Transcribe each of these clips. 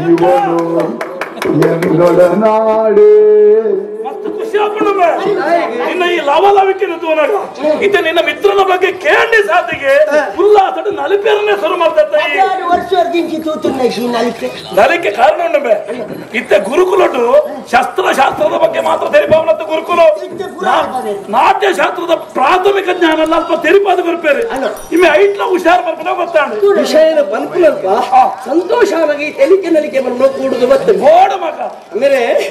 ಇವನು ಎಂದೊಡನಾಡೆ ಮಸ್ತ್ ಖುಷಿ ಆಪುಂಡು ನಿನ್ನ ಈ ಲವಲವಿಕೆ ತೂನಗ ಇತ್ತೆ ನಿನ್ನ ಮಿತ್ರನ ಬಗ್ಗೆ ಕೇಂಡಿ ಸಾತಿಗೆ ಉಲ್ಲಾಸಡು ನಲಿಪೇರನೆ ಶುರು ಮಾಡ್ತಾ ನಲಿಕೆ ಕಾರಣ ಉಂಡು ಇತ್ತೆ ಗುರುಕುಲಟು ಶಸ್ತ್ರಶಾಸ್ತ್ರದ ಬಗ್ಗೆ ಮಾತ್ರ ತೆರಿಪಾವನತ್ತ ಗುರುಕುಲ ನಾಟ್ಯ ಶಾಸ್ತ್ರದ ಪ್ರಾಥಮಿಕ ಜ್ಞಾನ ಅಲ್ಪ ತೆರಿಪಾದ ಗುರುಪೇರು ಇಮ್ಮೆ ಐಟ್ಲ ಹುಷಾರ್ ಬರ್ಪುನ ಗೊತ್ತಾಂಡು ವಿಷಯನ ಬನ್ಪುನಲ್ಪ ಸಂತೋಷ ಆಗಿ ತೆಲಿಕೆ ನಲಿಕೆ ಬಂದು ಕೂಡುದು ಮತ್ತೆ ಓಡು ಮಗ ಆಮೇಲೆ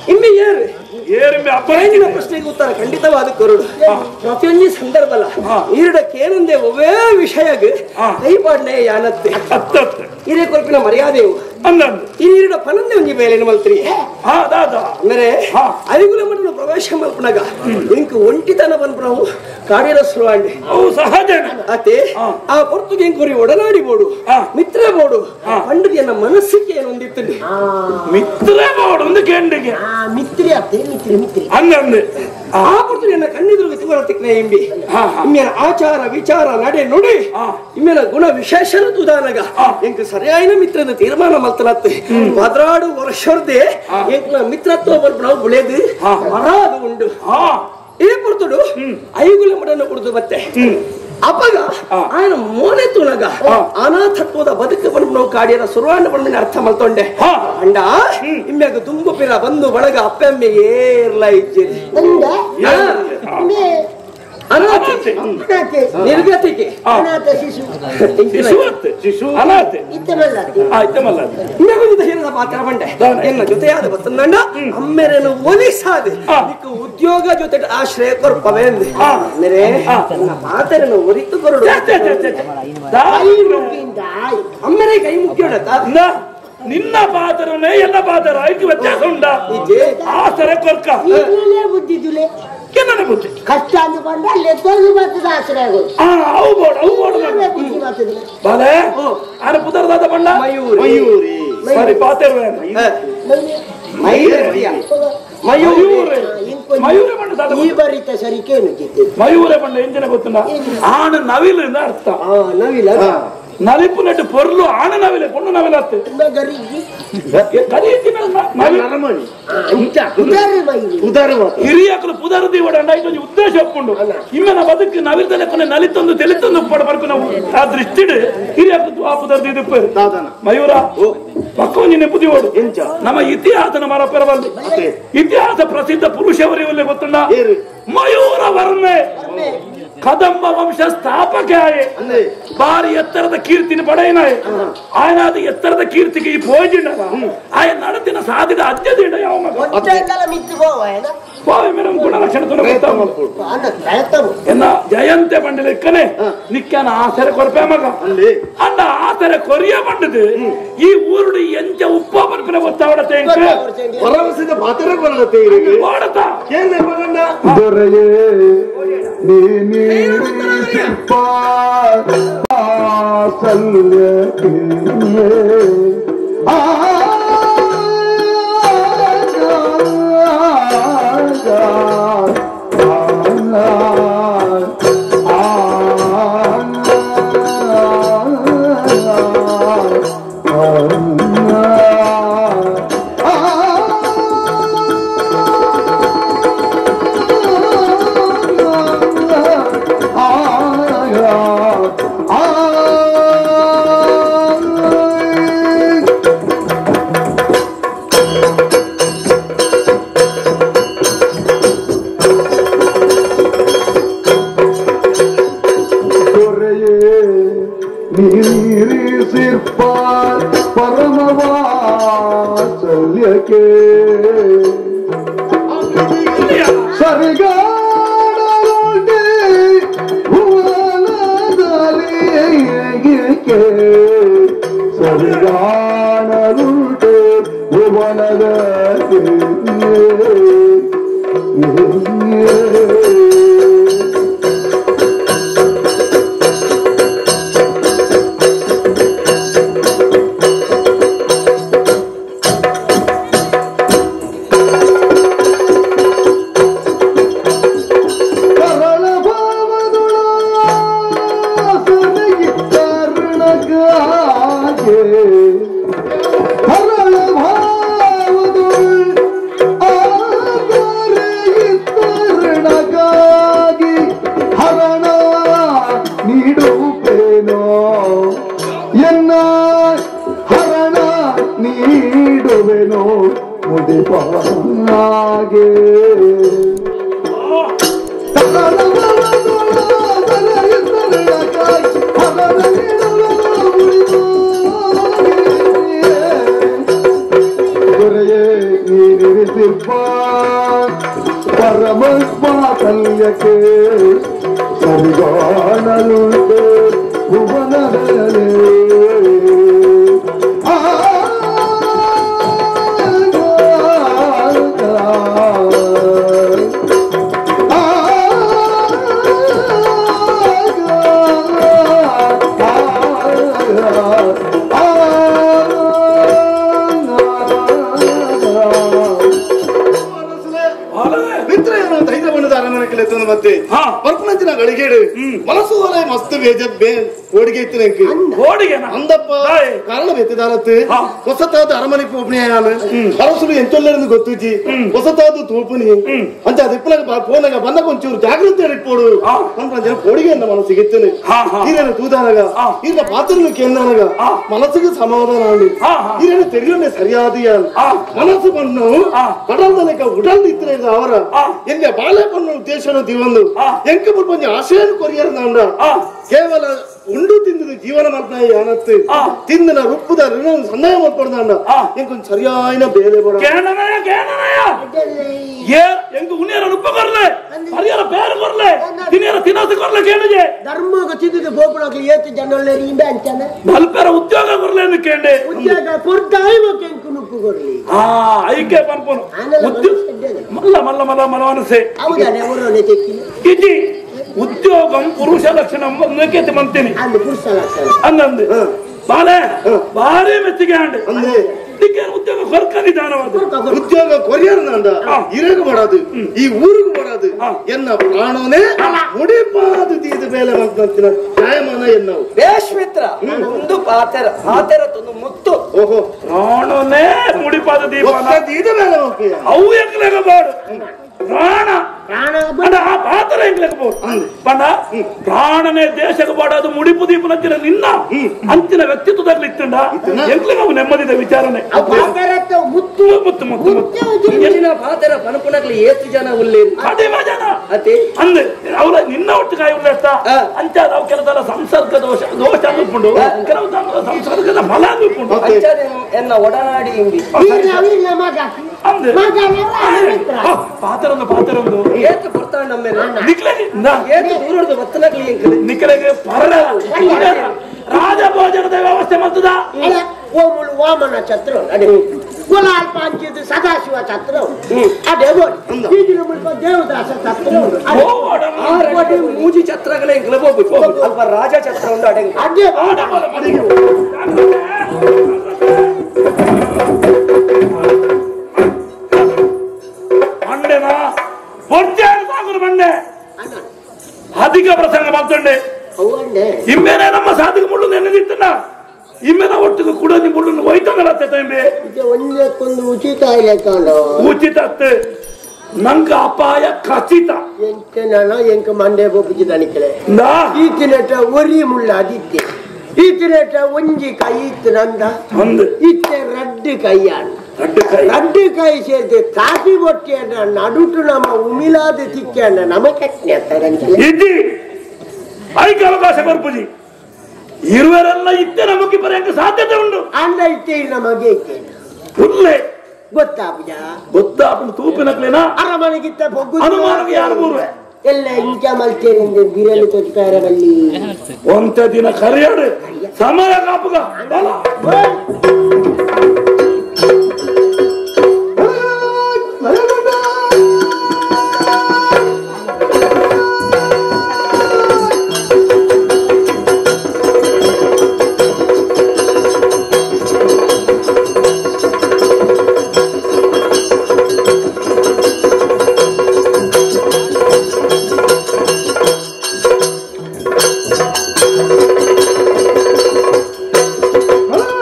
ಇಮ್ಮೆ ಏರು ಏರಿಮ್ಮೆ ಅಪ್ಪನ ಪ್ರಶ್ನೆಗೆ ಉತ್ತರ ಖಂಡಿತವಾದ ಕೊರಡು ಪ್ರತಿಯೊಂದು ಸಂದರ್ಭಲ್ಲ ಈರಡಕ್ಕೇನಂದೆ ಒವ್ವೇ ವಿಷಯಗ್ ಕೈಪಾಡ್ನೆ ಯಾನತ್ತೆ ಹಿರಿಯ ಕೊಲ್ಪಿನ ಮರ್ಯಾದೆಯು ಹಿರಿಯರ ಪನಂದೆ ಒಂಜಿ ಮೇಲೆ ಮಲ್ತ್ರಿ ಅಂದರೆ ಅರಿಗುಲ ಮಠನ ಪ್ರವೇಶ ಮಲ್ಪನಾಗ ಇಂಕ್ ಒಂಟಿತನ ಬಂದ್ಬಿಡವು ಕಾರ್ಯದ ಸುರುವಾಂಡೆ ಅತೆ ಆ ಪೊರ್ತುಗೆ ಇಂಕೊರಿ ಒಡನಾಡಿ ಬೋಡು ಮಿತ್ರ ಬೋಡು ಪಂಡಿಗೆ ಮನಸ್ಸಿಗೆ ಏನು ಒಂದಿತ್ತು ಮಿತ್ರ ಬೋಡು ಒಂದು ಕೇಂಡಿಗೆ ಮಿತ್ರಿ ಅತ್ತೆ ಮಿತ್ರಿ ಮಿತ್ರಿ ಹಂಗಂದೆ ಆ ಪೊರ್ತು ನನ್ನ ಕಣ್ಣಿದ್ರು ತಿವರತಿಕ್ನೆ ಇಂಬಿ ಇಮ್ಮೇನ ಆಚಾರ ವಿಚಾರ ನಡೆ ನುಡಿ ಇಮ್ಮೇನ ಗುಣ ವಿಶೇಷನ ತುದಾನಗ ಎಂಕ್ ಸರಿಯಾಯಿನ ಮಿತ್ರನ ತೀರ್ಮಾನ ಮಲ್ತಲತ್ತೆ 16 ವರ್ಷರ್ದೆ ಎಂಕ್ಲ ಮಿತ್ರತ್ವ ಬರ್ಬ ಬುಳೆದು ಮರ ಅದು ಉಂಡು ಈ ಪೊರ್ತುಡು ಐಗುಲ ಮಡನ್ನು ಕುಡಿದು ಬತ್ತೆ ಅಪ್ಪಗ ఆయన ಮೋನೆ ತುನಗ ಅನಾಥತ್ವದ ಬದುಕು ಬಂದು ನಾವು ಕಾಡಿಯರ ಸುರುವಾಣ ಬಂದ ಅರ್ಥ ಮಲ್ತೊಂಡೆ ಅಂಡ ಇಮ್ಮ್ಯಾಗ ದುಂಬು ಪಿರ ಬಂದು ಬಳಗ ಅಪ್ಪೆಮ್ಮೆ ಏರ್ಲ ಇಜ್ಜಿ ಅನಾಥೆ ನಿರ್ಗತಿಕೆ ಅನಾಥ ಶಿಶು ಶಿಶು ಅನಾಥೆ ಇಮ್ಮ್ಯಾಗೊಂದು ಧೈರ್ಯದ ಪಾತ್ರ ಬಂಡೆ ಎನ್ನ ಜೊತೆಯಾದ ಬತ್ತಂದಂಡ ಅಮ್ಮೆರೇನು ಒಲಿಸಾದೆ ನಿಕ್ಕ ಉದ್ಯೋಗ ಜೊತೆ ಆಶ್ರಯ ಕೊರ್ಪವೆಂದೆ ಅಂದರೆ ನನ್ನ ಪಾತ್ರನು ಒರಿತು ಕೊರಡು ಅಮ್ಮೆರೆ ಕೈ ಮುಖ್ಯೋಡತ್ತ ನಿನ್ನ ಪಾತ್ರನೇ ಎಲ್ಲ ಪಾತ್ರ ಐದು ವ್ಯತ್ಯಾಸ ಉಂಡ ಆಸರೆ ಕೊರ್ಕ ಬುದ್ಧಿ ಬುದ್ಧಿ ಕಷ್ಟ ಅಂದುಕೊಂಡ ಅಲ್ಲೇ ತೊಳೆದು ಬರ್ತದೆ ಆಶ್ರಯ ಅವು ಬೋಡು ಅವು ಬೋಡು ಬಾಲೆ ಆನ ಪುದರ್ದಾದ ಬಣ್ಣ ಮಯೂರಿ ಸರಿ ಪಾತೆರುವೆ ಮಯೂರಿ ಮಯೂರ ಬಣ್ಣ ಈ ಬರಿತ ಸರಿ ಕೇನು ಮಯೂರ ಬಣ್ಣ ಎಂಜಿನ ಗೊತ್ತಿಲ್ಲ ಆಣ ನವಿಲು ಅಂತ ಅರ್ಥ ನವಿಲ ನಲಿಪು ನೆಟ್ಟು ಪೊರ್ಲು ಆಣ ನವಿಲೆ ಪೊಣ್ಣು ನವಿಲ ಹಿರಿಯಕಲು ಪುದರ್ ದೀವಡ ಉದ್ದೇಶ ಒಪ್ಪುಂಡು ಇಮ್ಮೆನ ಬದುಕು ನವಿಲ್ದಲೆ ಕೊನೆ ನಲಿತೊಂದು ತೆಲಿತೊಂದು ಉಪ್ಪಡ ಬರ್ಕು ನಾವು ಆ ದೃಷ್ಟಿಡ್ ಹಿರಿಯಕಲು ಆ ಪುದರ್ ದೀದಿಪ್ಪರು ಮಯೂರ ಪಕ್ಕ ನೆಪುದಿ ಓಡು ನಮ್ಮ ಇತಿಹಾಸನ ಮರ ಪೆರವಲ್ಲಿ ಇತಿಹಾಸ ಪ್ರಸಿದ್ಧ ಪುರುಷವರಿ ಗೊತ್ತುಂಡ ಮಯೂರ ವರ್ಮೆ ಕದಂಬ ವಂಶ ಸ್ಥಾಪಕ ಬಾರಿ ಎತ್ತರದ ಕೀರ್ತಿನ ಪಡೆಯನಾಯ ಆಯನಾದ ಎತ್ತರದ ಕೀರ್ತಿಗೆ ಈ ಪೋಜಿಂಡ ಆಯ ನಡತಿನ ಸಾಧಿದ ಅಜ್ಜದಿಂಡ ಯಾವ ಮಗ ಗುಣಲಕ್ಷಣ ಎನ್ನ ಜಯಂತೆ ಬಂಡಲಿಕ್ಕನೆ ನಿಕ್ಕನ ಆಸರೆ ಕೊರಪೆ ಮಗ ಅಂಡ ಆಸರೆ ಕೊರಿಯ ಬಂಡದು ಈ ಊರುಡು ಎಂಚ ಉಪ್ಪ ಬರ್ಪಿನ ಗೊತ್ತಾವಡತೆ ದೊರೆಯೇ ಪರಮವಾತ್ಸಲ್ಯಕ್ಕೆ ಸರಿಗಾಡಲೊಂಡೆ ಭುವನದಲಿಗೆ ಸರಿಗಾಡಲುಂಟೆ ಭುವನದಲ್ಲಿ ಹರಳ ಭಾವದೊಳ್ ಆದರೆಯಿತ್ತರಣಗಾಗಿ ಹರಣ ನೀಡುತ್ತೇನೋ ಎನ್ನ ಹರಣ ನೀಡುವೆನೋ ಮುಡಿಪಾಗೆ. ದೊರೆಯೇ ನೀರಿಸಿಬ್ಬ ಪರಮಸ್ವಾತಲ್ಯಕ್ಕೆ ಸರಿಗಾಣಲುಂಟೆ ಭುವನದಲ್ಲಿ. ಆ ಮತ್ತೆ ಪರ್ಪನಂಚಿನ ಗಳಿಗೇಡು ಮನಸ್ಸು ಮಸ್ತ್ ಬೇಜ ಓಡಿಗೆ ಇತ್ತು ನಂಗೆ ಅಂದಪ್ಪ ಕಾರಣ ಬೆತ್ತಿದಾರತ್ತು ಹೊಸತಾದ ಅರಮನೆ ಪೋಪಣಿಯಾನ ಅರಸುಲು ಎಂಚೊಲ್ಲರನ್ನು ಗೊತ್ತುಜಿ ಹೊಸತಾದ ತೂಪುನಿ ಅಂತ ಅದಿಪ್ಪನಾಗ ಫೋನಾಗ ಬಂದಾಗ ಒಂಚೂರು ಜಾಗೃತಿ ಇಟ್ಪೋಡು ನನ್ನ ಕೋಡಿಗೆ ಅಂದ ಮನಸ್ಸಿಗೆ ಇತ್ತನು ಈರೇನು ತೂದಾನಗ ಈರಿನ ಪಾತ್ರನು ಕೆಂದಾನಗ ಮನಸ್ಸಿಗೆ ಸಮಾಧಾನ ಈರೇನು ತೆರಿಯೋನೆ ಸರಿಯಾದ ಮನಸ್ಸು ಬಣ್ಣು ಕಡಲ್ದಲೆಕ್ಕ ಉಡಲ್ದು ಇತ್ತಿನ ಅವರ ಎಲ್ಲಿ ಬಾಳೆ ಬಣ್ಣ ಉದ್ದೇಶನ ದಿವಂದು ಎಂಕ ಪುಲ್ಪಂಜ ಆಶಯನು ಕೊರಿಯರ್ ನಾಂಡ ಕೇವಲ ಉಂಡು ತಿಂದು ಜೀವನ ಮಾಡ್ತಾಯಿ ಯಾನತ್ತು ತಿಂದನ ರುಪ್ಪುದ ಋಣ ಸಂದಾಯ ಮಾಡ್ಪಡ್ದಾಂಡ ಎಂಕೊಂದು ಸರಿಯಾಯಿನ ಬೇಲೆ ಬಡ ಎಂಕು ಉಣ್ಣಿಯರ ರುಪ್ಪ ಕೊರ್ಲೆ ಹರಿಯರ ಬೇರೆ ಕೊರ್ಲೆ ತಿನಿಯರ ತಿನಾಸು ಕೊರ್ಲೆ ಕೇಳಿದೆ ಧರ್ಮಗ ತಿಂದು ಗೋಪುರಕ್ಕೆ ಏತು ಜನೊಲ್ಲೇರಿ ಇಂಬೆ ಅಂತಾನೆ ಮಲ್ಪೆರ ಉದ್ಯೋಗ ಕೊರ್ಲೆ ಎಂದು ಕೇಂಡೆ ಉದ್ಯೋಗ ಕೊಡ್ತಾಯಿ ಎಂಕು ನುಪ್ಪು ಕೊರ್ಲಿ ಆ ಐಕೆ ಪನ್ಪುನು ಮಲ್ಲ ಮಲ್ಲ ಮಲ್ಲ ಮನವನಸೆ ಹೌದಾನೆ ಅವರೊನೆ ತೆಕ್ಕಿನ ಇಜಿ ಉದ್ಯೋಗಂ ಪುರುಷ ಲಕ್ಷಣಂ ಒಂದಕ್ಕೆ ಮಂತೀನಿ ಪುರುಷ ಲಕ್ಷಣ ಅಂದಂದು ಬಾಲೆ ಭಾರಿ ಮೆಚ್ಚುಗೆ ಅಂಡೆ ಉದ್ಯೋಗ ಕೊರ್ಕ ನಿಧಾನವಾದ ಉದ್ಯೋಗ ಕೊರಿಯರ್ ನಾಂಡ ಇರಗ ಬಡದು ಈ ಊರಿಗೆ ಬಡದು ಎನ್ನ ಪ್ರಾಣನೇ ಮುಡಿಪಾದು ತೀದ ಮೇಲೆ ಮಂತಿನ ನ್ಯಾಯಮಾನ ಎನ್ನವು ಬೇಷ್ ಮಿತ್ರ ಒಂದು ಪಾತೆರ ಪಾತೆರ ತಂದು ಮುತ್ತು ಓಹೋ ಪ್ರಾಣನೇ ಮುಡಿಪಾದ ದೀಪ ತೀದ ಮೇಲೆ ಅವು ಎಂಕ್ಲೆಗ ಬಾಡು ಪ್ರಾಣ ಆ ಪಾತ್ರ ಎಂಕ್ಲೆಗ ಬೋಡು ಪಂಡ ಪ್ರಾಣನೇ ದೇಶಕ್ಕೆ ಬಾಡೋದು ಮುಡಿಪು ದೀಪನಂತಿನ ನಿನ್ನ ಅಂತಿನ ವ್ಯಕ್ತಿತ್ವದಲ್ಲಿ ಇತ್ತಂಡ ಎಂಕ್ಲೆಗ ಅವು ನೆಮ್ಮದಿದ ವಿಚಾರಣೆ ಮುತ್ತು ಮುತ್ತು ಮುತ್ತು ಮುತ್ತು ಇಂಚಿನ ಪಾತೆರ ಪನಪುನಗ್ಲಿ ಏತು ಜನ ಉಲ್ಲೇರು ಕಡಿಮೆ ಜನ ಅತಿ ಅಂದೆ ಅವರ ನಿನ್ನ ಒಟ್ಟು ಕಾಯಿ ಉಳ್ಳತ್ತ ಅಂಚ ನಾವು ಕೆಲಸ ಸಂಸರ್ಗ ದೋಷ ದೋಷ ಅಂದ್ಕೊಂಡು ಕೆಲವು ಸಂಸರ್ಗದ ಫಲ ಅಂದ್ಕೊಂಡು ಎನ್ನ ಒಡನಾಡಿ ಇಂಬಿ ಅಂದೆ ಪಾತ್ರೊಂದು ಪಾತ್ರೊಂದು ಏತು ಕೊಡ್ತಾಳೆ ನಮ್ಮ ನಿಕ್ಲೆಗೆ ಏತು ದೂರದ ಬತ್ತನಗ್ಲಿ ಎಂಕಲೆ ನಿಕ್ಲೆಗೆ ಪರರ ರಾಜಭೋಜನದ ವ್ಯವಸ್ಥೆ ಮಂತದ ಓಮುಲು ವಾಮನ ಛತ್ರ ಅಡೆ ಗುಲಾಲ್ ಪಾಂಚಿದ ಸದಾಶಿವ ಛತ್ರ ಅಡೆ ಬೀದಿನ ಮುಲ್ಪ ದೇವದಾಸ ಛತ್ರ ಮೂಜಿ ಛತ್ರಗಳೇ ಎಂಕಲೆ ಹೋಗ್ಬೇಕು ಅಲ್ಪ ರಾಜ ಛತ್ರ ಒಂದು ಅಡೆ ಅದೇ ಮಂಡೆನಾ ಸಾಗುರು ಮಂಡೆ ಅಧಿಕ ಪ್ರಸಂಗ ಮಾಡ್ತಂಡೆ ಇಮ್ಮೇನೆ ನಮ್ಮ ಸಾಧಕ ಮುಳ್ಳು ನೆನೆದಿತ್ತಣ್ಣ ಇಮ್ಮೆನ ಒಟ್ಟಿಗೆ ಕುಡೋದಿ ಮುಳ್ಳು ಹೋಯ್ತಂಗಲ್ಲ ಇಂಬೆ ಒಂದಕ್ಕೊಂದು ಉಚಿತ ಉಚಿತ ನಂಗ ಅಪಾಯ ಖಚಿತ ಎಂಟನ ಎಂಕ ಮಂಡೆ ಬೊಬ್ಬಿದಾನಿಕಲೆ ಈತಿನಟ ಒರಿ ಮುಳ್ಳ ಅದಿತ್ತೆ ಈತಿನಟ ಒಂಜಿ ಕೈ ಇತ್ತು ನಂದ ಒಂದು ಇತ್ತೆ ರಡ್ಡು ಕೈಯಾಣ ರಡ್ಡು ಕೈ ಸೇರಿದೆ ತಾಪಿ ಬೊಟ್ಟಿಯನ್ನ ನಡುಟು ನಮ್ಮ ಉಮಿಲಾದ ತಿಕ್ಕಣ್ಣ ನಮ ಕಟ್ನೆ ಇದ್ದಿ ಐಕ ಅವಕಾಶ ಬರ್ಪುಜಿ ಇರುವರೆಲ್ಲ ಇತ್ತೆ ನಮಗೆ ಬರೆಯಕ್ಕೆ ಸಾಧ್ಯತೆ ಉಂಟು ಅಂದ ಇತ್ತೆ ನಮಗೆ ಇತ್ತೆ ಉಲ್ಲೆ ಗೊತ್ತಾಪುಜ ಗೊತ್ತಾಪುಂಡು ತೂಪಿನಕ್ಲೇನಾ ಅರಮನೆಗಿತ್ತ ಬೊಗ್ಗು ಅನುಮಾನಕ್ಕೆ ಯಾರು ಮೂರುವೆ ಎಲ್ಲ ಇಂಚ ಮಲ್ತೇರಿಂದ ಬಿರಲು ತೊಜ್ಪಾರ ಬಲ್ಲಿ ಒಂತೆ ದಿನ ಕರೆಯಾಡು ಸಮಯ ಕಾಪುಗ ಬಲ ಆ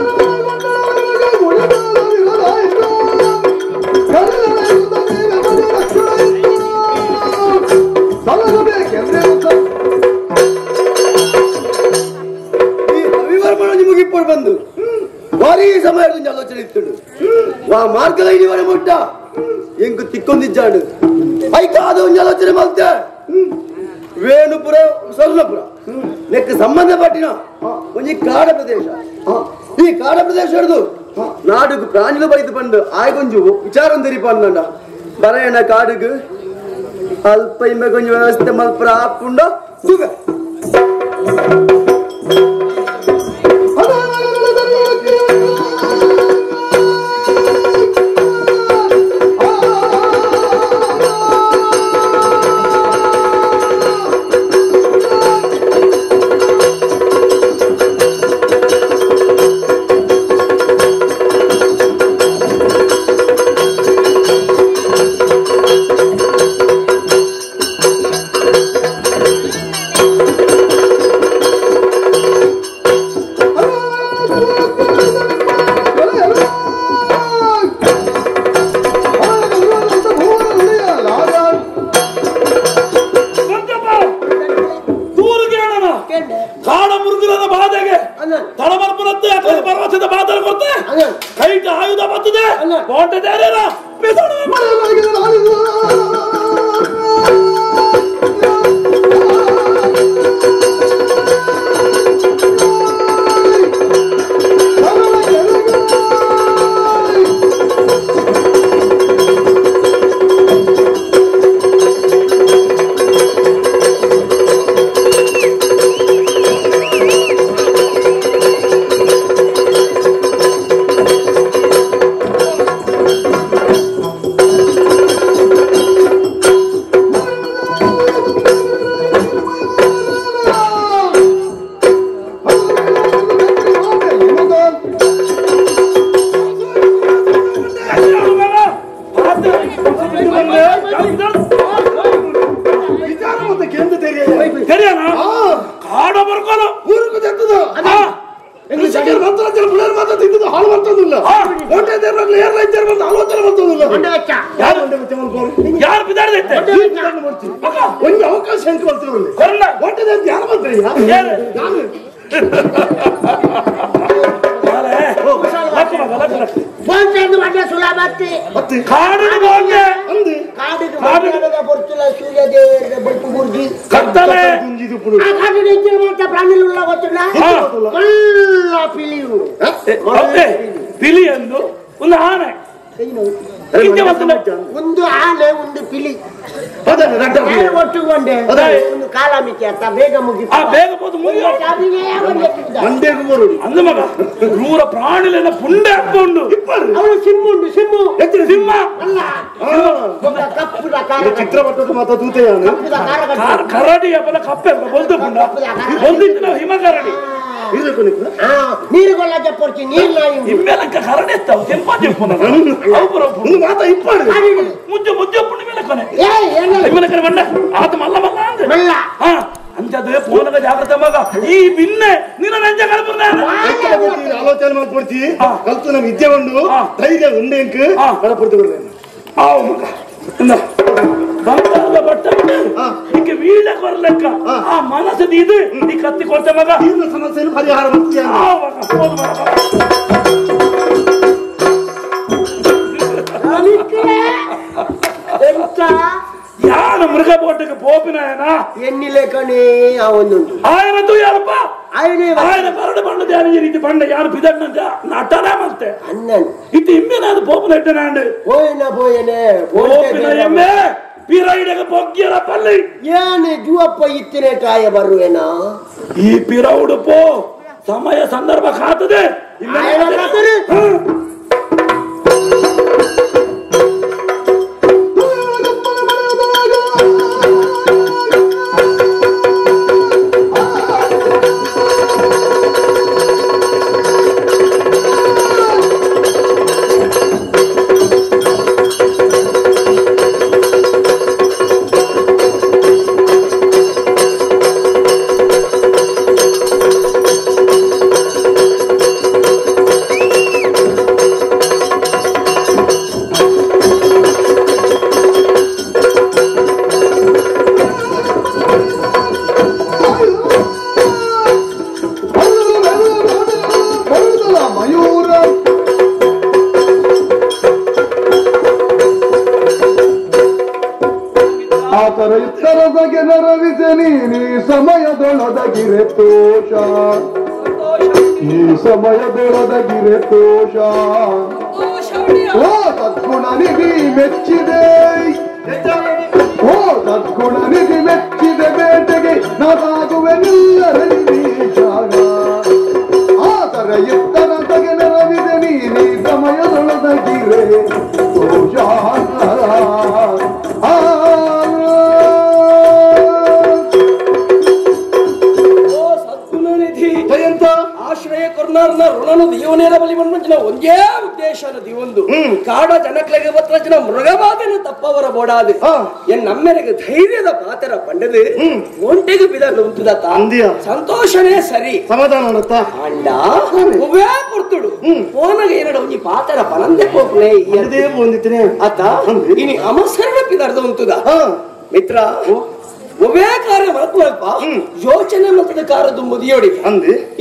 ಬಂದು ಭಾರಿ ಸಮಯ ಆಲೋಚನೆ ಇತ್ತು ವಾ ಮಾರ್ಗದ ಇಡಿವರೆ ಮುಟ್ಟ ಎಂಕು ತಿಕ್ಕೊಂದಿಜ್ಜಾಡು ಐಕ ಅದು ಒಂಜಿ ಆಲೋಚನೆ ಮಾಡ್ತೆ ವೇಣುಪುರ ಸ್ವರ್ಣಪುರ ನೆಕ್ ಸಂಬಂಧಪಟ್ಟಿನ ಒಂಜಿ ಕಾಡ ಪ್ರದೇಶ ಈ ಕಾಡ ಪ್ರದೇಶ ಹಿಡಿದು ನಾಡುಗು ಪ್ರಾಣಿಲು ಬೈದು ಬಂದು ಆಯ್ಕೊಂಜು ವಿಚಾರ ತೆರಿಪಂಡ ಬರೆಯಣ ಕಾಡುಗು ಅಲ್ಪ ಇಂಬೆ ಕೊಂಚ ವ್ಯವಸ್ಥೆ ಮಲ್ಪುರ ಆಪುಂಡ ಸುಗ ಪಿಲಿ ಎಂದು ಒಂದು ಆನೆ ಒಂದು ಆನೆ ಒಂದು ಪಿಲಿ ಒಟ್ಟುಕೊಂಡೆ ಒಂದು ಕಾಲಾಮಿತಿ ಅಂತ ಬೇಗ ಮುಗಿ ಬೇಗ ಅಂದ ಮಗ ಕ್ರೂರ ಪ್ರಾಣಿಲೆಲ್ಲ ಪುಂಡೆ ಹಾಕೊಂಡು ಅವಳು ಸಿಂಹ ಉಂಟು ಸಿಂಹ ಸಿಂಹ ಅಲ್ಲ ಕಪ್ಪುದ ಕರಡಿ ಅಪ್ಪಲ ಕಪ್ಪೆ ಬೊಲ್ದು ಪುಂಡ ಬೊಲ್ದಿತ್ತು ಹಿಮ ಕರಡಿ ನೀರುಗೊಲ್ಲ ಜಪ್ಪೊರ್ಚಿ ನೀರು ಇಮ್ಮೇಲಕ್ಕ ಕರಡಿ ಎತ್ತಾವು ಕೆಂಪಾಜಿ ಮುಜ್ಜು ಮುಜ್ಜು ಪುಂಡಿ ಮೇಲೆ ಕೊನೆ ಇಮ್ಮೇಲೆ ಕರೆ ಬಂಡ ಆತ ಮಲ್ಲ ಮಲ್ಲ ಅಂದ್ರೆ ಮಲ್ಲ ಅಂಚದ ಪೋನಗ ಜಾಗ್ರತೆ ಮಗ ಈ ಬಿನ್ನೆ ನಿನ್ನ ನಂಜ ಕಲ್ಪುರ್ನ ಆಲೋಚನೆ ಮಾಡ್ಕೊಡ್ತಿ ಕಲ್ತು ನಮ್ಮ ವಿದ್ಯೆ ಉಂಡು ಧೈರ್ಯ ಉಂಡೆ ಕಡಪಡ್ತಿ ಆವು ಮಗ ಬಂಗಾರದ ಬಟ್ಟೆ ನಿಕ್ಕೆ ವೀಳಕ್ ಬರ್ಲೆಕ್ಕ ಆ ಮನಸ್ಸು ಇದು ನೀ ಕತ್ತಿ ಕೊಡ್ತೆ ಮಗ ಸಮಸ್ಯೆ ಪರಿಹಾರ ಯಾನ ಮೃಗ ಬೋಟಕ್ಕೆ ಪೋಪಿನಾಯನ ಎನ್ನಿಲೆ ಕಣೇ ಅವನೊಂದು ಆಯನ ಯಾರಪ್ಪ ఆయన ಬರಡು ಬಣ್ಣದ ಯಾರು ಈ ರೀತಿ ಬಣ್ಣ ಯಾರು ಬಿದಣ್ಣಂತ ನಟನ ಮತ್ತೆ ಅಣ್ಣನ್ ಇದು ಇಮ್ಮೆನಾದ ಪೋಪನ ಇಟ್ಟನಾಂಡು ಪೋಯನ ಪೋಯನೆ ಪೋಪಿನ ಎಮ್ಮೆ ಪಿರೈಡಗ ಬೊಗ್ಗಿಯರ ಪಲ್ಲಿ ಏನೆ ಜುವಪ್ಪ ಇತ್ತಿನ ಟಾಯ ಬರುವೆನಾ ಈ ಪಿರೌಡು ಪೋ ಸಮಯ ಸಂದರ್ಭ ಕಾತದೆ ಆ ತರಯುತ್ತರದಗೆ ನರವಿಸೆ ನೀನಿ ಸಮಯದೊಳದಗಿರೆ ತೋಷ ಈ ಸಮಯದೊಳದಗಿರೆ ತೋಷ ಓ ಸದ್ಗುಣ ನಿಧಿ ಮೆಚ್ಚಿದೆ ಓ ಸದ್ಗುಣ ನಿಧಿ ಮೆಚ್ಚಿದೆ ಬೇಟೆಗೆ ನಾನಾಗುವೆ ನಿಲ್ಲರಲ್ಲಿ ಜಾಗ ಆದರೆ ಎತ್ತರದಗೆ ನೆರವಿದೆ ನೀನಿ ಸಮಯದೊಳದಗಿರೆ ತೋಷ. ಓ ಸದ್ಗುಣ ನಿಧಿ ಜಯಂತ ಆಶ್ರಯ ಕೊರ್ನಾರ್ನ ಋಣನು ದೇವನೇರ ಬಲಿ ಬಂದ ಒಂದೇ ಉದ್ದೇಶ ದಿವೊಂದು ಕಾಡ ಜನಕ್ಲೆಗೆ ಬತ್ರಜನ ಮೃಗವಾದನ ತಪ್ಪವರ ಬೋಡಾದ ಎನ್ ನಮ್ಮೆರೆಗೆ ಧೈರ್ಯದ ಪಾತರ ಪಂಡದು ಒಂಟೆಗೆ ಬಿದಲು ಉಂಟುದತ್ತ ಸಂತೋಷನೇ ಸರಿ ಸಮಾಧಾನ ಅಂಡ ಒವ್ವೇ ಪೊರ್ತುಡು ಫೋನಗ ಎರಡು ಒಂಜಿ ಪಾತರ ಪನಂದೆ ಪೋಪ್ಲೆ ಅತ್ತ ಇನಿ ಅಮಸರಣ ಪಿದರ್ದ ಉಂಟುದ ಮಿತ್ರ ಒವ್ವೇ ಕಾರ್ಯ ಮಲ್ಪುವಲ್ಪ ಯೋಚನೆ ಮತ್ತದ ಕಾರ ದುಂಬುದಿಯೋಡಿ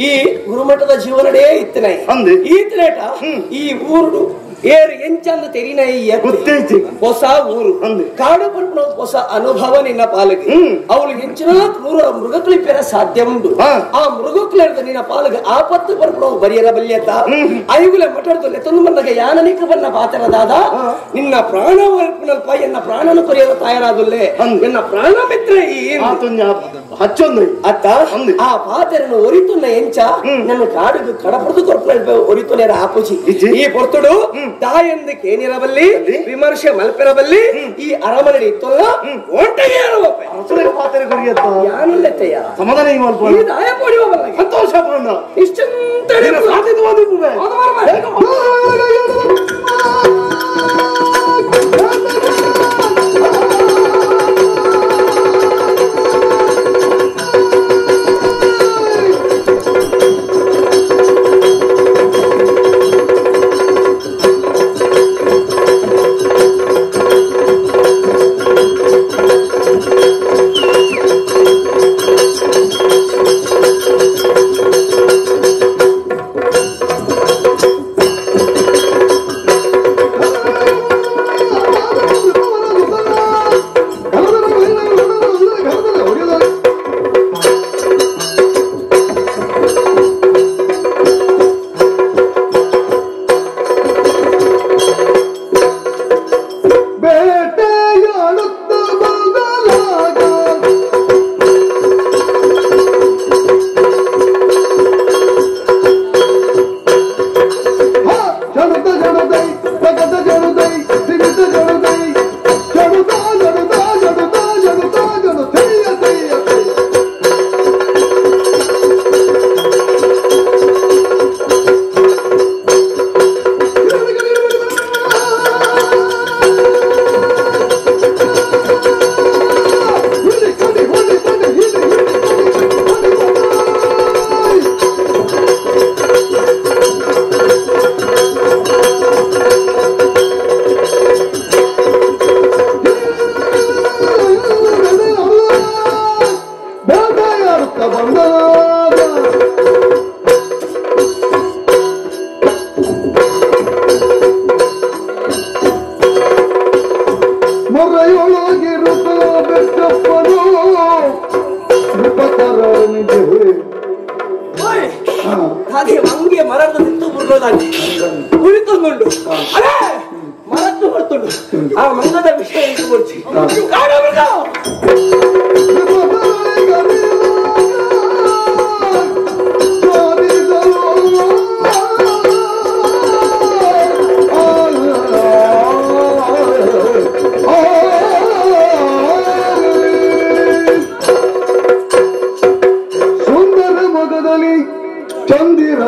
ಈ ಗುರುಮಠದ ಜೀವನಡೇ ಇತ್ತನ ಈತನೇಟ ಈ ಊರುಡು ಏರು ಎಂಚಂದ ತೆರಿನ ಹೊಸ ಊರು ಕಾಡು ಪಂಪನ ಹೊಸ ಅನುಭವ ನಿನ್ನ ಪಾಲಿಗೆ ಅವಳು ಹೆಂಚಿನ ಕ್ರೂರ ಮೃಗಕ್ಳಿಪ್ಪೆರ ಸಾಧ್ಯ ಉಂಟು ಆ ಮೃಗಕ್ಲೇರ್ದ ನಿನ್ನ ಪಾಲಿಗೆ ಆಪತ್ತು ಪರ್ಪಣ ಬರಿಯರ ಬಲ್ಯತ ಐಗುಲ ಮಠದ ಲೆತ್ತೊಂದು ಬಂದಾಗ ಯಾನನಿಕ ಬನ್ನ ಪಾತ್ರದಾದ ನಿನ್ನ ಪ್ರಾಣ ವರ್ಪಣಲ್ಪ ಎನ್ನ ಪ್ರಾಣನ ಕೊರಿಯದ ತಾಯರಾದುಲ್ಲೆ ಎನ್ನ ಪ್ರಾಣ ಮಿತ್ರ ಈ ಹಚ್ಚೊಂದು ಅತ್ತ ಆ ಪಾತ್ರನ ಒರಿತುನ್ನ ಎಂಚ ನನ್ನ ಕಾಡುಗೆ ಕಡಪಡ್ದು ಕೊರ್ಪಣ ಒರಿತುನೇರ ಆಪುಜಿ ಈ ಪೊರ್ತುಡು ತಾಯಂದು ಕೇನಿರಬಲ್ಲಿ ವಿಮರ್ಶೆ ಮಲ್ಪೆರಬಲ್ಲಿ ಈ ಅರಮನೆ ಇತ್ತಲ್ಲ ಒಂಟೆಗೆ ಸಮಾಧಾನ ಸಂತೋಷ ನಿಶ್ಚಿಂತ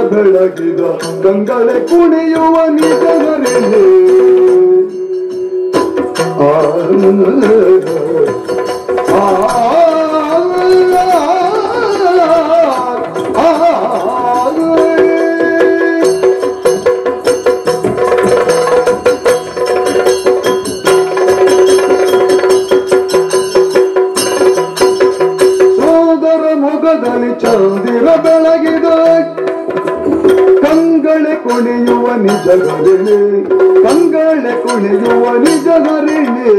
ಬೆಳಗಿದ ಕಂಗಳೆ ಕುಣಿಯುವ ನಿಜವರೆಲೆ ಆ ಸೋದರ ಮೊಗದಲ್ಲಿ ಚಂದಿರ ಬೆಳಗಿದ ಕಂಗಳೆ ಕುಣಿಯುವ ನಿಜ ಹರಿಣೆ, ಕಂಗಳೆ ಕುಣಿಯುವ ನಿಜ ಹರಿಣೆ.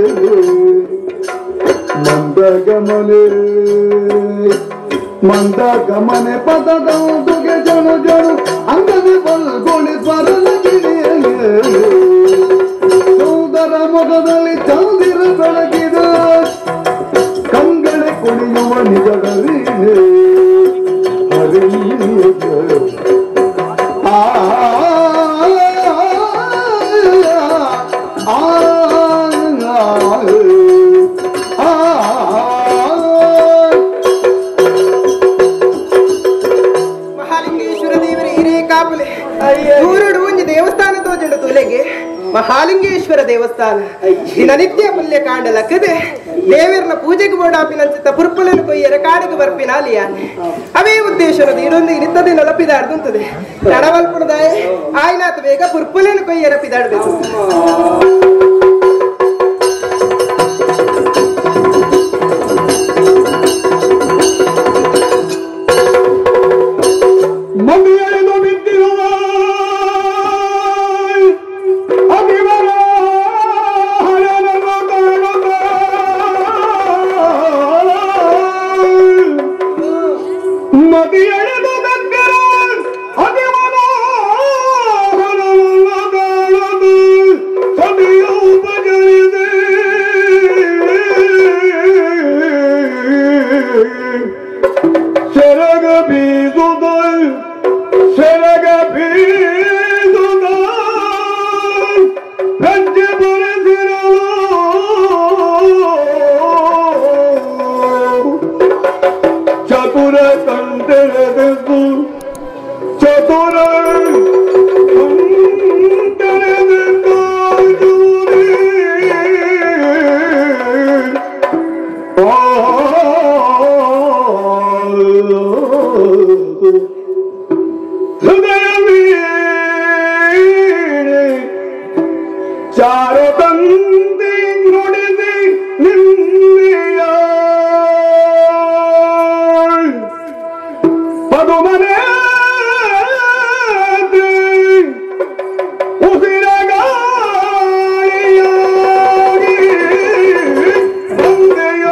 ಮಂದಗಮನೆ ಮಂದಗಮನೆ ಪದದಂದುಗೆ ಜನು ಜನು ಅಂಗನೆ ಬಲ್ಗೊಳಿ ಸ್ವರಲ ಗಿಳಿಯೇ ಸೋದರ ಮೊಗದಲ್ಲಿ ಚಂದಿರ ಬೆಳಗಿದ ಕಂಗಳೆ ಕುಣಿಯುವ ನಿಜಗವೀಣೆ ಹರಿಯ ಆ ಆ ಆ ಮಹಾಲಿಂಗೇಶ್ವರ ದೇವರ ಹಿರೇ ಕಾಪುಲೆ ದೂರಡು ಒಂಜಿ ದೇವಸ್ಥಾನ ತೋಜುಂಡು ತುಲೆಗೆ ಮಹಾಲಿಂಗೇಶ್ವರ ದೇವಸ್ಥಾನ ದಿನನಿತ್ಯ ಪುಲ್ಯ ಕಾಂಡ ಲಕ್ಕದೆ ದೇವರನ ಪೂಜೆಗೆ ಬೋಡಾಪಿನಂಚಿತ ಪುರ್ಪುಲನು ಕೊಯ್ಯರ ಕಾಡಿಗೆ ಬರ್ಪಿನ ಅಲಿಯಾನೆ ಅವೇ ಉದ್ದೇಶನದು ಇದೊಂದು ಇನಿತ ದಿನ ಲಪಿದಾಡ್ದುಂತದೆ ತಡವಲ್ಪುಣದಾಯ ಆಯ್ನಾತ ಬೇಗ ಪುರ್ಪುಲನು ಕೊಯ್ಯರ ಪಿದಾಡ್ಬೇಕು. ಮನೆಯನ್ನು ಬಿದ್ದಿರುವ ಮದಿಯಳೆದು ಸೆರಗ ಬೀಸುದ ಸೆರಗ ಬೀಸುದ ಹೆಜ್ಜೆ ಬರೆದಿರಲು ಚತುರ ಕಂಟೆರೆದು ಚತುರ ಕಂಟೆರೆದು ಕಾಜೂರಿ ಹೃದಯ ವೀಣೆ ಚಾರು ತಂದೆ ನುಡಿದಿ ನಿನ್ನೆಯ ಪದುಮನೆ ಉಸಿರಗಾಳಿಯಾಗಿ ಬಂದೆಯ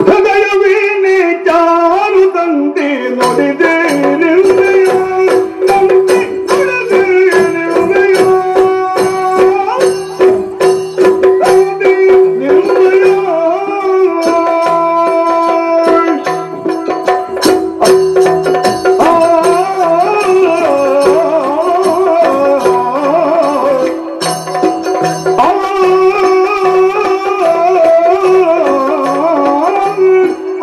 ಹೃದಯ ವೀಣೆ ಚಾರು ತಂದೆ ನುಡಿದೆ ನಿನ್ನೆಯ ತಂದೆ ನುಡಿದೆ ನಿನ್ನೆಯ ತಂದೆ ನಿನ್ನೆಯ ಆ ಆ ಆ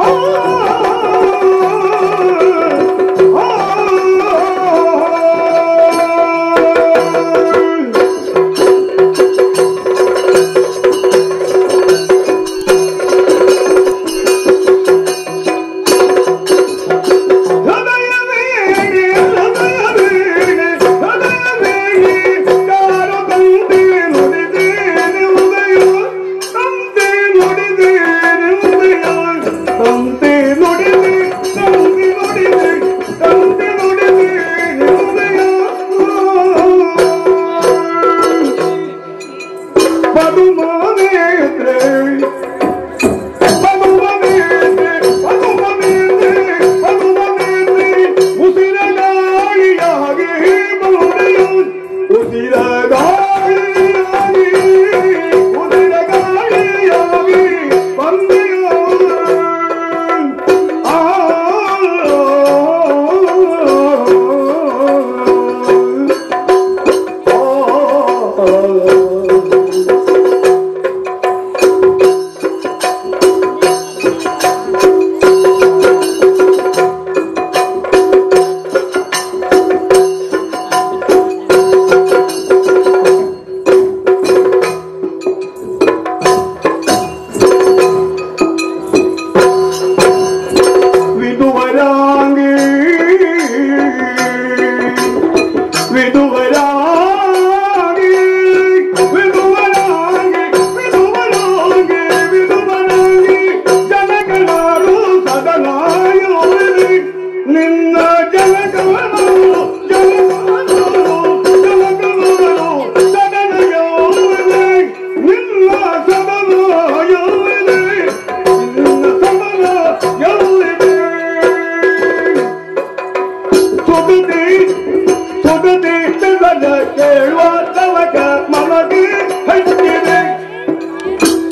ಸುಗತಿ ಬೆದನ ಕೇಳುವ ತವಕ ಮನಗೆ ಹಚ್ಚಿದೆ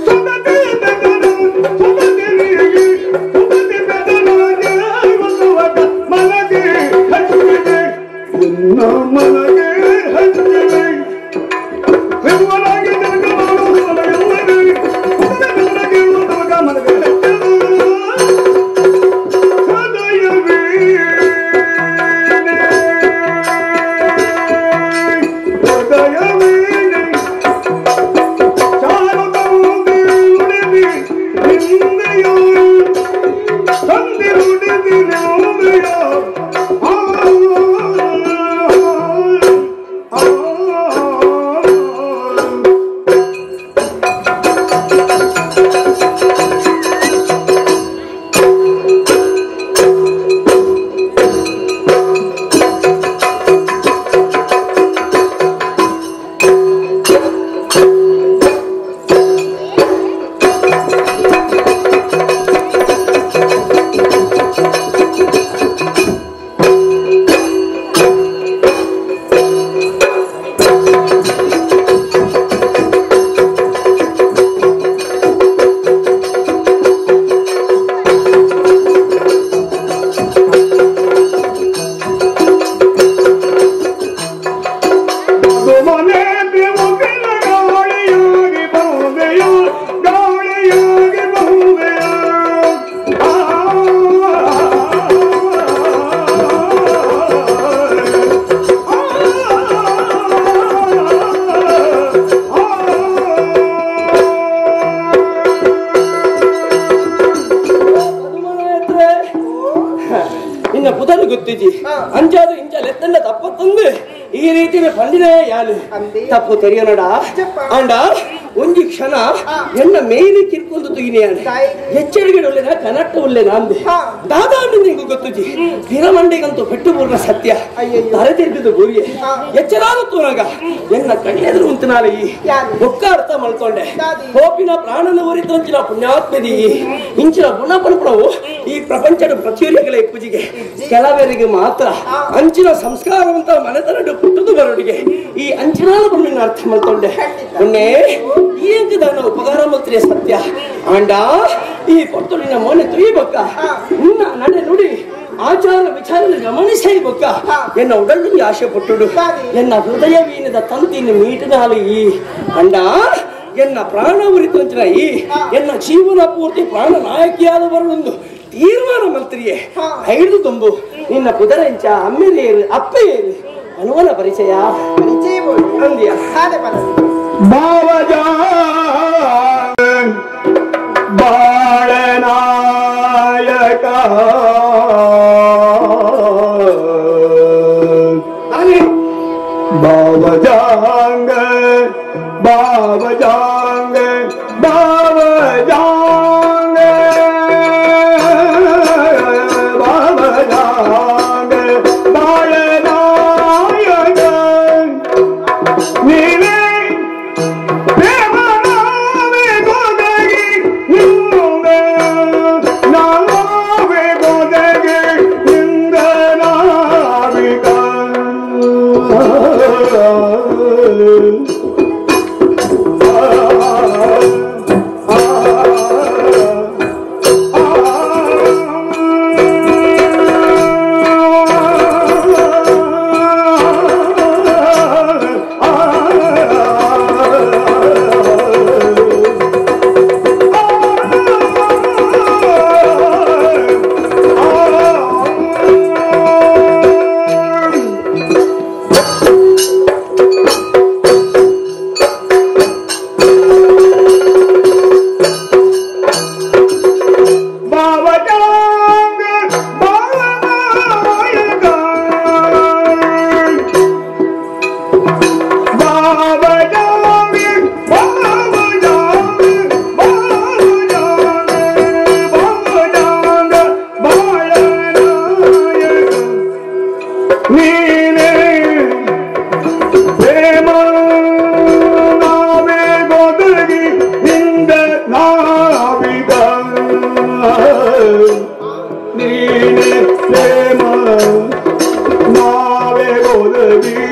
ಸುಗತಿ ಬೆದನ ಸುಗತಿ ಸುಗತಿ ಬೆದನ ಕೇಳುವ ತವಕ ಮನಗೆ ಹಚ್ಚಿದೆ ನಿನ್ನ ಮನಗೆ ಹಚ್ಚಿದೆ ವಿಭುವನಾಗಿ ತಪ್ಪು ತೆರೆಯೋಣ ಅಂಡ ಒಂಜಿ ಕ್ಷಣ ಎನ್ನ ಮೇಲಿ ಕಿರ್ಕೊಂಡು ತುಗಿನಿಯಾನೆ ಎಚ್ಚರಿಕೆ ಉಲ್ಲೇನ ಕನಟ್ಟ ಉಲ್ಲೇನ ಅಂದೆ ದಾದಾ ನಿಂಗೆ ಗೊತ್ತುಜಿ ಹಿರಮಂಡಿಗಂತೂ ಪೆಟ್ಟು ಪೂರ್ಣ ಸತ್ಯ ತಲೆ ತಿರುಗಿದು ಗುರಿಯೆ ಎಚ್ಚರಾದ ತೂನಾಗ ಎನ್ನ ಕಣ್ಣೆದುರು ಉಂತನಾಲ ಈ ಬೊಕ್ಕ ಅರ್ಥ ಮಲ್ಕೊಂಡೆ ಹೋಪಿನ ಪ್ರಾಣನ ಉರಿತಂಚಿನ ಪುಣ್ಯಾತ್ಮದಿ ಇಂಚಿನ ಗುಣ ಪಣಪಣವು ಈ ಪ್ರಪಂಚದ ಪ್ರಚುರ್ಯಗಳ ಪೂಜೆಗೆ ಕೆಲವರಿಗೆ ಮಾತ್ರ ಅಂಚಿನ ಸಂಸ್ಕಾರವಂತ ಮನೆತನಡು ಪುಟ್ಟದು ಬರೋಡಿಗೆ ಈ ಅಂಚಿನಾದ ಬಣ್ಣಿನ ಅರ್ಥ ಮಲ್ಕೊಂಡೆ ಮೊನ್ನೆ ಈ ಉಪಕಾರ ಮಲ್ತ್ರಿ ಸತ್ಯ ಆಂಡ ಈ ಪೊರ್ತುಡಿನ ಮೋನೆ ತುಯ್ಯಬಕ್ಕ ನಿನ್ನ ನಡೆ ನುಡಿ ಆಚಾರ ವಿಚಾರ ಗಮನಿಸೇ ಬೊಕ್ಕ ಎನ್ನ ಉಡಲು ಆಶೆ ಪಟ್ಟುಡು ಎನ್ನ ಹೃದಯ ವೀಣದ ತಂತಿನ ಮೀಟಿನಾಲು ಈ ಅಂಡ ಎನ್ನ ಪ್ರಾಣ ಉರಿತಂಚಿನ ಈ ಎನ್ನ ಜೀವನ ಪೂರ್ತಿ ಪ್ರಾಣ ನಾಯಕಿಯಾದ ಬರಲೊಂದು ತೀರ್ಮಾನ ಮಲ್ತ್ರಿಯೇ ಐದು ತುಂಬು ನಿನ್ನ ಕುದರೆಂಚ ಅಮ್ಮೆರೇರು ಅಪ್ಪೆಯೇರು ಅನುವನ ಪರಿಚಯ ಪರಿಚಯ ಅಂದ್ಯ ಬಾವಜ ಬಾಳನಾಯಕ ಬಾವಜಾಂಗ ಬಾವಜಾಂಗ ಬಾವಜಾಂಗ ಬಾವಜಾಂಗ ಬಾಳನಾಯಕ ನೀನೇ ನೀನೆ ಪ್ರೇಮ ನಾವೇ ಒದಗಿ